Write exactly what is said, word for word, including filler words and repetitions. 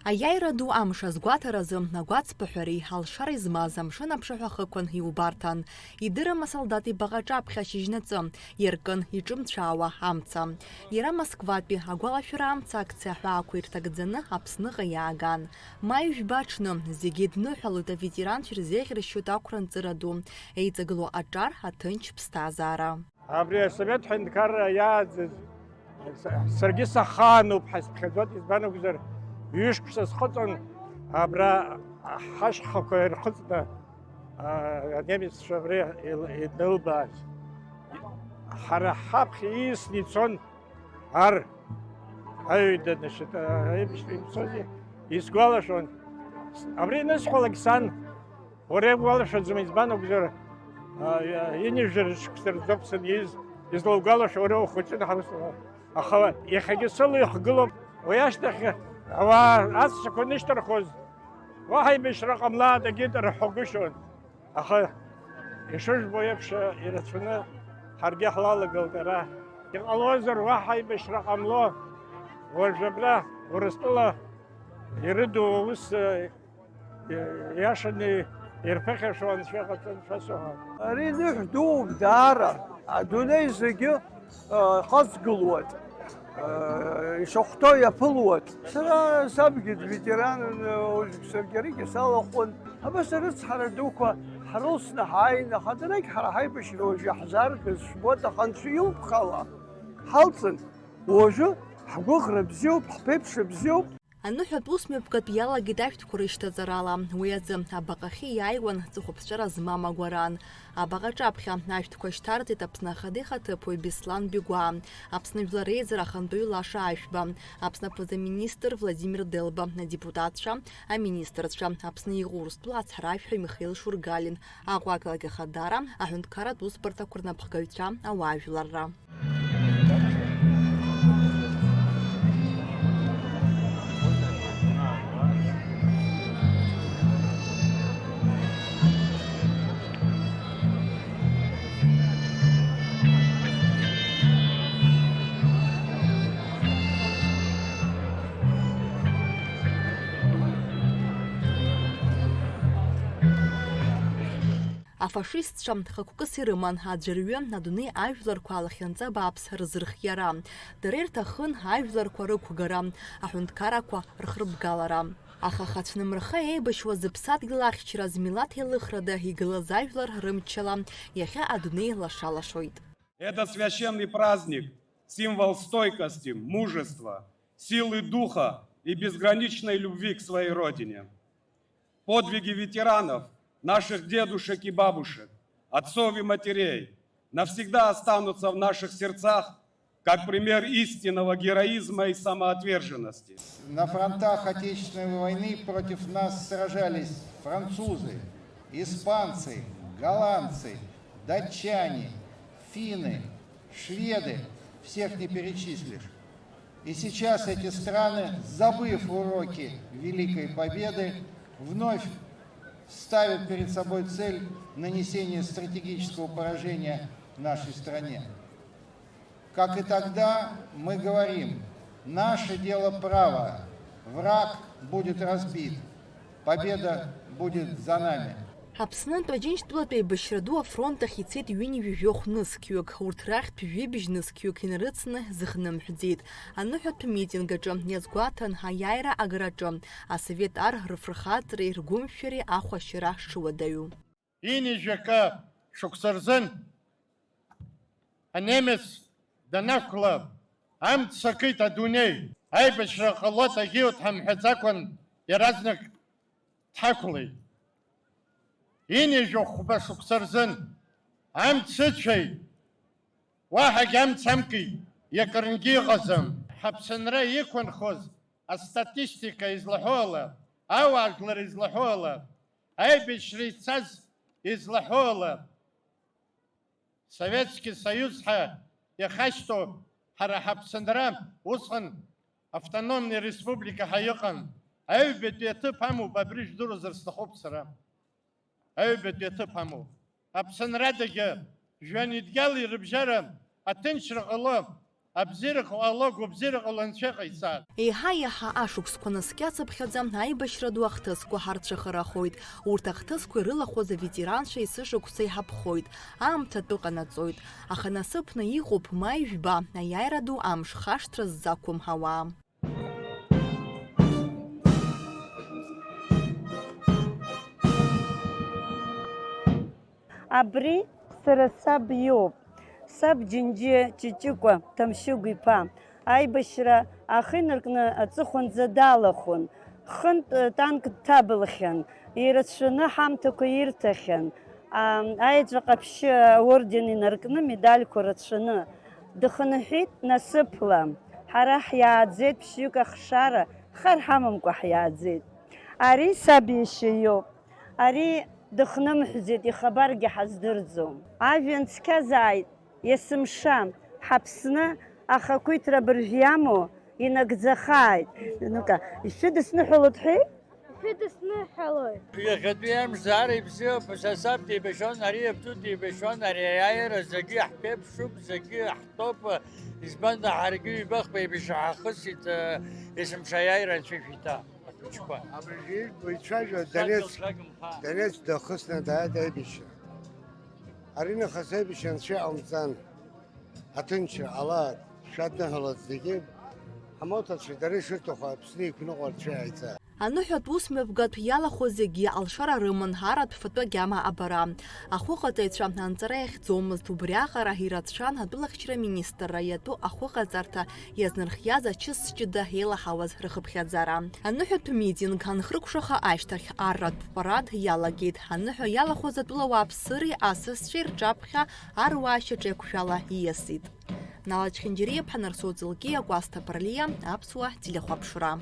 Аиааира ду амш азгәаҭаразы агәацԥыҳәареи алшареи змаз амшын аԥшаҳәа хықәан иубарҭан. Идырым асолдат ибаҟа аҿаԥхьа ашьыжьнаҵы, иаркын иҿымцәаауа амца. Иара Москватәи агәалашәара амца акциа аҳәаақәа ирҭагӡаны Аԥсныҟа иааган. Маи жәба аҽны зегьы идныҳәалоит, аветеранцәа ирзеиӷьаршьоит ақәра нҵыра ду, еиҵагылоу аҿар, аҭынч ԥсҭазаара. Абри асовет ҳәынҭқарра иааӡаз са-, саргьы сахаануп ҳәа сыԥхьаӡоит, избан акәзар, ҩышықәса схыҵуан абра ҳашьхақәа ирхыҵны, а, анемеццәа абри ил-, инылбааз. Ҳара ҳаԥхьа ииасны ицон ар, аҩада, значит, а, аибашьра имцози, исгәалашәон. Абри анысҳәалак сан, Уара иугәалашәаӡом, избан акәзар, а, инижәра шықәса рзоуп саниз, излаугәалашәо уара ухәыҷын ҳарусура. Аха иахьагьы сыла ихгылоуп. Уи ашьҭахь ауаа аҵәцақәа нышьҭархоз, уаҳа аибашьра ҟамлааит, агьыт рҳәагәышьон. Аха ишыжәбо еиԥш, ирацәаны ҳаргьы ҳлалагылт ара. Иҟалозар, уаҳа аибашьра ҟамло, уажә абра Урыстәыла ирыду аус, Иашаны ирԥыхьашәо анцәа иҟаҵа, анцәа соуҳәа. Ари ныҳә дууп даара. Адунеи зегьы, э, ҟазгылуеит, э, ишахәҭоу иаԥылуеит. Сара сабгьы дветеранын, э, уажәгь саргьы аригьы салахәын. Абас арыцҳара дуқәа ҳрылсны ҳааин, аха дарегь ҳара ҳаибашьра уажә иаҳзааргаз жәбоит, аха анцәа илԥхала ҳалҵын. Уажәы ҳгәыӷра бзиоуп, ҳԥеиԥш бзиоуп. Аныҳәатә ус мҩаԥгатә иалагеит ашәҭқәа рышьҭаҵарала. Уи азы абаҟахьы иааиуан ҵыхәаԥҵәара змам агәаран. Абаҟа аҿаԥхьа ашәҭқәа шьҭарҵеит Аԥсны Ахада ихаҭыԥуаҩ Беслан Бигәаа, Аԥсны Жәлар Реизара ахантәаҩы Лаша Ашәба, Аԥсны аԥыза-министр Владимир Делба, адепутатцәа, аминистрцәа, Аԥсны иҟоу Урыстәыла ацҳаражәҳәаҩ Михаил Шургалин, Аҟәа ақалақь Ахадара, аҳәынҭқарратә усбарҭақәа рнапхгаҩцәа, ауаажәларра. Афашистцәа хықәкыс ирыман аӡәырҩы, адунеи ажәларқәа алахьынҵа бааԥс рзырхиара. Дара ирҭахын ажәларқәа рықәгара, аҳәынҭқаррақәа рхырбгалара. Аха ахацәнымырха еибашьуаз, зыԥсадгьыл ахьчара, змилаҭ еилыхрада игылаз ажәлар рымчала иахьа адунеи лаша-лашоит. Это священный праздник, символ стойкости, мужества, силы духа и безграничной любви к своей родине. Подвиги ветеранов, наших дедушек и бабушек, отцов и матерей навсегда останутся в наших сердцах как пример истинного героизма и самоотверженности. На фронтах Отечественной войны против нас сражались французы, испанцы, голландцы, датчане, финны, шведы, всех не перечислишь. И сейчас эти страны, забыв уроки Великой Победы, вновь ставят перед собой цель нанесения стратегического поражения нашей стране. Как и тогда, мы говорим: наше дело правое, враг будет разбит, победа будет за нами. Аԥснынтә Аџьынџьтәылатә еибашьра ду афронт ахь ицеит ҩынҩажәи жәохә нызқьҩык, урҭ рахьтә жәибжь нызқьҩык инарыцны зыхнымҳәӡеит. Аныҳәатә митинг аҿы иазгәаҭан аиааира агараҿы асовет ар рыфырхаҵареи ргәымшәареи ахәашьара шуадаҩу. Ҩынҩажәи акы шықәса рзын анемец данақәла, амца акит адунеи. Аибашьра ҟалоит, агьиуеит ҳамҳәаӡакәан, иаразнак дҳақәлеит. Ҩынҩажәи хәба шықәса рзын амц ыцәеит, уаҳагь амц амкит, иакырнгьы иҟаӡам. Ҳаԥсынра иқәынхоз астатистика излаҳәо ала, ауаажәлар излаҳәо ала, аибашьра ицаз излаҳәо ала, Советски Союз ҳәа иахашьҭоу ҳара ҳаԥсынра усҟан автономни республика ҳәа иҟан. Аҩбатәи аҭыԥ амоуп, абри жәдыруазар сҭахуп сара. Аҩбатәи аҭыԥ амоуп. Аԥсынрадагьы жәҩан идгьали рыбжьара аҭынчра ҟало, Абзиара ҟало, агәабзиара ҟало Анцәа иҟаиҵар. Еиҳа-еиҳа ашықәсқәа наскьацыԥхьаӡа аибашьра ду ахҭысқәа ҳарцәыхарахоит. Урҭ ахҭысқәа ирылахәыз аветеранцәа есышықәса иҳаԥхоит, аамҭа атәы ҟанаҵоит. Аха насыԥны иҟоуп маи жәба, аиааира ду амш хашҭра ззақәым ҳауаа. Абри сара саб иоуп. Саб Џьынџьиа Ҷыҷыкәа Ҭамшьыгә-иԥа аибашьра ахы инаркны аҵыхәанӡа далахәын. Хынтә танк дҭабылхьан, ирацәаны ҳамҭақәа ирҭахьан. Аеҵәа ҟаԥшьы аорден инаркны медальқәа рацәаны дыхынҳәит насыԥла. Ҳара ҳиааӡеит ԥшьҩык ахшара, хар ҳамамкәа ҳиааӡеит. Ари саб иашьа иоуп. Ари дыхнымҳәӡеит, ихабаргьы ҳаздырӡом. Ажәҩан цқьазааит, есымша, ҳаԥсны ахақәиҭра абыржә иамоу инагӡахааит. Нука, ишәыдысныҳәалоит ҳәеи? Ишәыдысныҳәалоит. Иахьатәи амш даара ибзиоуп, са саб деибашьуан, ари иабду деибашьуан, ари аиааира зегьы иаҳԥеиԥшуп, зегьы иаҳтәоуп, избанда ҳаргьы ҩбахԥа еибашьра ҳахысит, есымша аиааира анцәа ишәиҭа. Абыржәы ирбо ицәажәо Донецк, Донецк дахысны дааит аибашьра. Аринахыс аибашьра анцәа иҟамҵан, аҭынчра ҟалааит, шәадныҳәалац зегьы, ҳмоҭацәа дара ишырҭаху Аԥсны иқәныҟәар цәа иааиҵа. Аныҳәатә ус мҩаԥгатә иалахәыз зегьы алшара рыман аратә фатәы агьама абара. Ахәыҟаҵаҩцәа анҵара иахьӡомызт, убриаҟара ирацәан атәылахьчара министрра иатәу ахәыҟаҵарҭа иазнархиаз ачыс ҷыда еилаҳауаз рхыԥхьаӡара. Аныҳәатә митинг анхрыкәшаха ашьҭахь арратә парад иалагеит. Аныҳәа иалахәыз атәылауаа ԥсыри асасцәеи рҿаԥхьа аруаа шьаҿеиқәшәала ииасит. Нала Чхинџьариа-иԥҳа Нарсоу Ҵлкиа, Кәасҭа Парлиа, Аԥсуа телехәаԥшра.